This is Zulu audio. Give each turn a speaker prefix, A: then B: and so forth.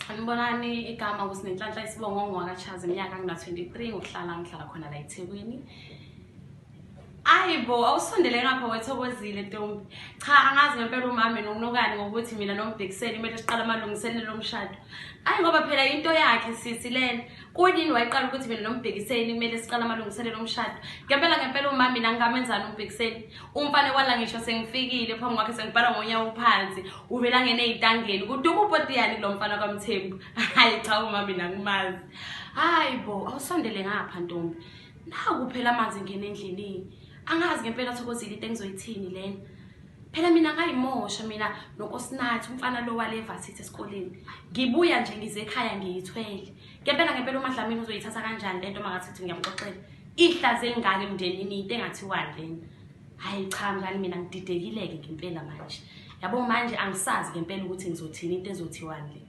A: Sanibonani, igama nguSinenhlanhla, isibongo ngowakaChazi, iminyaka ngina-23, ngokuhlala ngihlala khona la eThekwini. Ayi bo, awusondele ngapha wethokozile ntombi. Cha, angazi ngempela umame nokunokani ngokuthi mina nombhekiseni kumele siqale amalungiselelo omshado. Ayi ngoba phela into yakhe sisi lena. Kunini wayiqala ukuthi mina nombhekiseni kumele siqale amalungiselelo omshado? Ngempela ngempela umama mina ngingamenzani umbhekiseni? Umfana kwala ngisho sengifikile phambi kwakhe sengibhala ngonyawo phansi, uvela ngene ey'ntangeni kuduka upotiyani kulo mfana kwaMthembu. Hayi cha, umama mina ngimazi. Hayi bo, awusondele ngapha ntombi. Naku phela amanzi ngena endlini. Angazi ngempela Thokozile into engizoyithini lena. Phela mina ngayimosha mina noNkosinathi umfana lo wale varsity esikoleni. Ngibuya nje ngize ekhaya ngiyithwele. Ngempela ngempela uMadlamini uzoyithatha kanjani lento mangathi ngiyamxoxela. Ihlazo elingaka emndenini into engathiwani lena. Hayi cha mngani, mina ngididekile-ke ngempela manje. Yabo manje angisazi ngempela ukuthi ngizothini, into ezothiwani le.